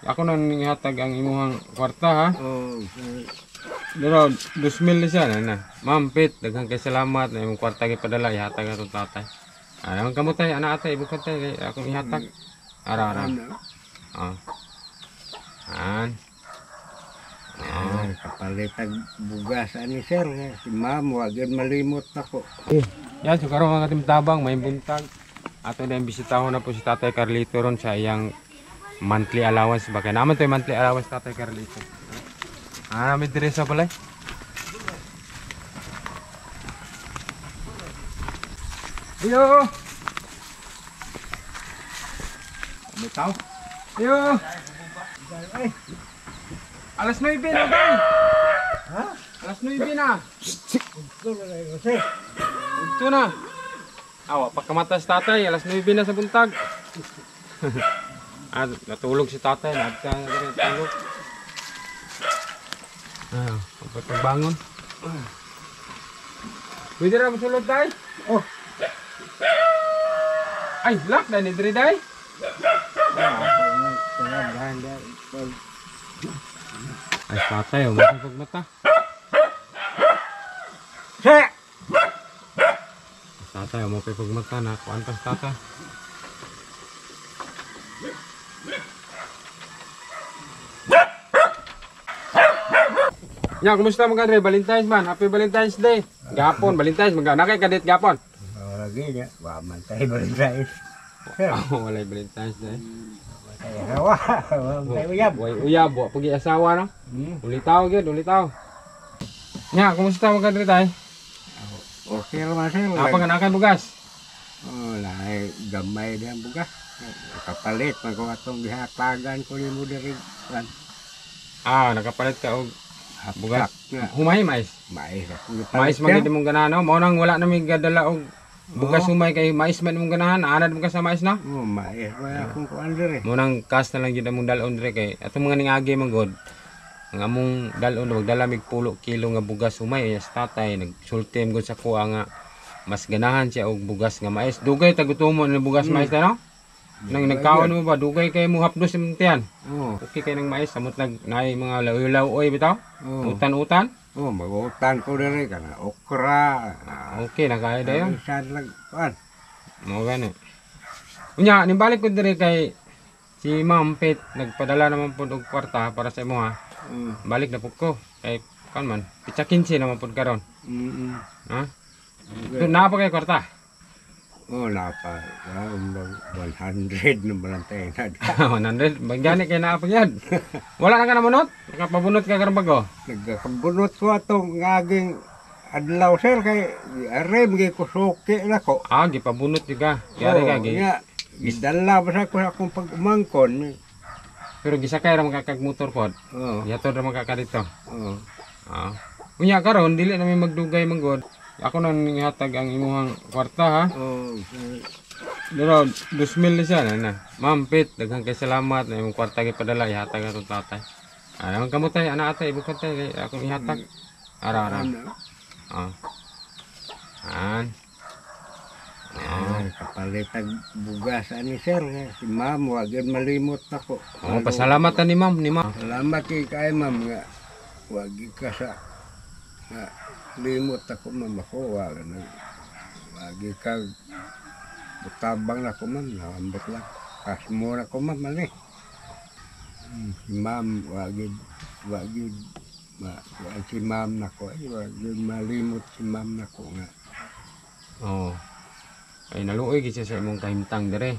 Ako nang ihatag ang imuhang kwarta ha. Oh, Pero 2,000 na siya na na. Ma'am Pete, daghang kay salamat na imong kwarta gipadala ihatag atong tatay. Ana man kamo tay, ana atay ibukad tay kay akong ihatag. Ara ara. Ano? Ah. An. Ah, kapalit ang bugas ani sir. Si ma'am, wag yun malimot nako. Yan, so karon mga katimtabang, may buntag. Ato na bisitahon na po si Tatay Carlito ron sa iyang monthly allowance ba? Kaya naman to yung monthly allowance Tatay Carlito. Ah, may dire sa balay. Ayo! May tao? Ayo! Ay! Alas 9 na ba? Ha? Alas 9 na. Sir, Ito na. Awa, pagkamata si tatay, alas 9 na sa buntag. Ah, natulog si tatay, nagka tulog. Ah, pagbangon. Pwede ra mosulod tay? Oh. Ay, lock na ni diri day. Ay, tatay, oh, mapagmata. Sir! Tatay, mo pay pagmata na kuan pa sa tatay. Ya, kumusta mga kadre? Valentine's man. Happy Valentine's Day. Gapon, Valentine's. Mga nakay kadit gapon. Lagi niya, wa man tayo Valentine's. Sir, Oh, walay Valentine's Day. tayo hawa, wa man tayo uyab. Way uyab, wa pagi asawa no. Hmm. Ulitaw gyud, ulitaw. Nya, kumusta mga kadre tay? Okay naman sir. Apa nga nakay bugas? Oh, lahi gamay na ang bugas. Kapalit man ko atong gihatagan ko nimo diri kan. Ah, nakapalit ka og bugas. Nga. Humay mais. Mais ako gipalit, Mais man sir. gid imong ganahan no. Mao nang wala na mi gadala og bugas Oo. humay kay mais man imong ganahan. Anad mo ka sa mais na. Oh, mais man akong kuan diri. Mo nang cash na lang gyud among dalon dire kay atong mga ningagi man god. Ang among dalon magdala mig pulo kilo nga bugas humay ay sa tatay nagsulti man gud sa kuha nga mas ganahan siya og bugas nga mais. Dugay ta gutomon ng bugas mais ta no. Nang nagkaon mo ba dugay kay mo hapdos imong tiyan. Oh, Okay kay nang mais samot nag naay mga law-law oy bitaw. oh. Utan-utan. Oh, magutan ko diri kana okra. Ah, okay na kaya dayon. Bisan lang kuan. Mo gani. Unya, nimbalik ko diri kay si Ma'am Pet nagpadala naman pud og kwarta para sa imo ha. Balik na pud ko kay kan man pitsa 15 naman pud karon. Ha? So, naa pa kay kwarta. Oh, napa. Ah, 100 na lang tayo na. 100 bagyani kay naa pa gyud. Wala na ka namunot? Nakapabunot ka karon bago. Nagkabunot ko atong aging adlaw sir kay are mga kusuki na ko. Ah, gipabunot gyud ka. Yari ka gi. Nga, gidala ba sa ko sa akong pag-umangkon. Pero gisakay ra man ka kag motor pod. Oh, Yatod ra man ka dito. oh. Ah. Unya karon dili na mi magdugay manggod. Ako nang ihatag ang imuhang kwarta ha. Oh, Pero 2,000 na siya na na. Ma'am Pete, daghang kay salamat na imong kwarta gipadala ihatag atong tatay. Ana man kamo tay, ana atay ibukad tay kay akong ihatag. Ara ara. ano? Ah. An. Ah, kapalit ang bugas ani sir. Si ma'am, wag yun malimot nako. Oh, pasalamat ta ni ma'am, ni ma'am. Salamat kay ma'am nga wag ka sa nga limot ako ma'am ako wag na wag ka butabang na ako ma'am naambot lang kasmo na ako ma'am ani. Si ma'am wag yun wag yun ma, wag si ma'am nako ay wag yun malimot si ma'am nako nga. Oh. Ay naluoy gid siya sa imong kahimtang dire.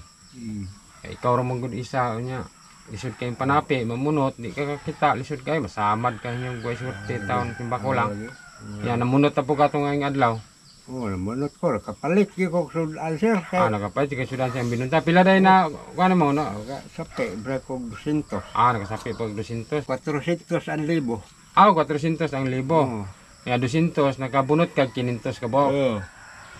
Kay ikaw ra man gud isa unya. Lisod kay panapi, mamunot, di ka kakita, lisod kay masamad ka inyong buhay swerte taon timbako lang. Ya namunot na po ka itong ngayong adlaw. Oh, namunot ko kapalit gyud ko sudan sir kay Ah, nakapalit kay sudan siyang binunta. Pila day na kuan mo no? Sapi bra ko 200. Ah, nakasapi pag 200. 400 ang libo. Ah, 400 ang libo. Oh. Ya 200 nakabunot kag 500 ka buok. Oh.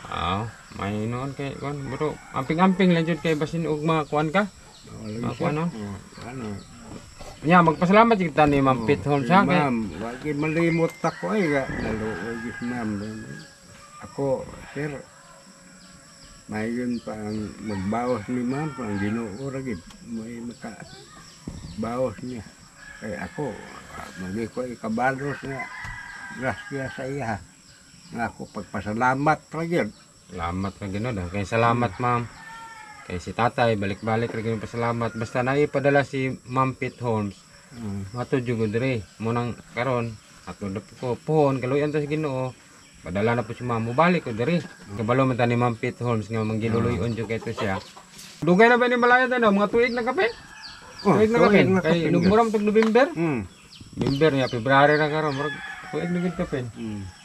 Ah, may noon kay kuan bro. Amping-amping lang jud kay basin og makuan ka. Oh, lagi Ako, siya. ano? Oh, ano? Nya magpasalamat jud kita ni Ma'am Pete Holmes ha. Si Kay, ma'am, wag malimot ako ay ga. Naluoy gyud si ma'am. Ako, sir, mayon pa ang magbawas ni ma'am, ang Ginoo ra gid. May maka Baos niya. Kay ako, magi ko ikabalos nga grasya sa iya. Nga ako pagpasalamat ra gyud. Salamat ra gyud no. Kay salamat, ma'am. Kay si tatay balik-balik ra gyud pasalamat. Basta naipadala si Ma'am Pete Holmes. Mato jud ko diri. Mo nang karon ato na po ko pohon kaluyan ta sa Ginoo. Padala na po si ma'am, mobalik ko diri. Kabalo man ta ni Ma'am Pete Holmes nga manggiluluyon jud kay to siya. Dugay na ba ni malaya ta no? Mga tuig na kapin? Oh, Tuig na kapin. tuig na Kay kapin. nugmura man tog November. November ya February na karon murag tuig na gid kapin.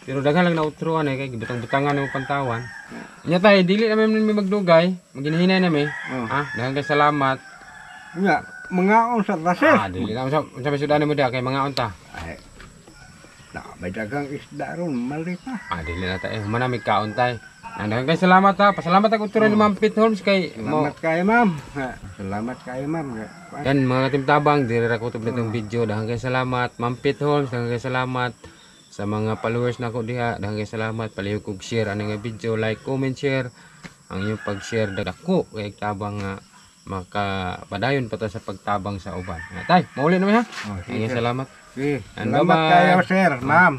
Pero daghan lang nautroan eh kay gibutang-butangan mo pantawan. Nya tay dili na mi magdugay, maginahinay na mi. Oh. Ah, daghan kay salamat. Nga, mangaon sa ta, sir. Ah, dili na unsa unsa may sudan mo diha kay mga unta. Ay, na, may dagang isda ron, mali pa. Ah, dili na tayo. Human na may kaon tay. Ah, daghan kay salamat ha. Pasalamat ako turo ni Ma'am Pete Holmes kay mo. Salamat kayo, ma'am. Ha, salamat kayo, ma'am. Yan mga katimtabang, diri ra ko tub nitong video. Daghan kay salamat Ma'am Pete Holmes, daghan kay salamat sa mga followers nako diha. Daghan kay salamat. Palihog og share ani nga video, like, comment, share. Ang inyong pag-share dako kay tabang nga makapadayon pa ta sa pagtabang sa uban. Nga tay, mauli naman ha. Oh, sige, Daghang sir. salamat. Sige, And salamat bye-bye. kayo, sir, ma'am.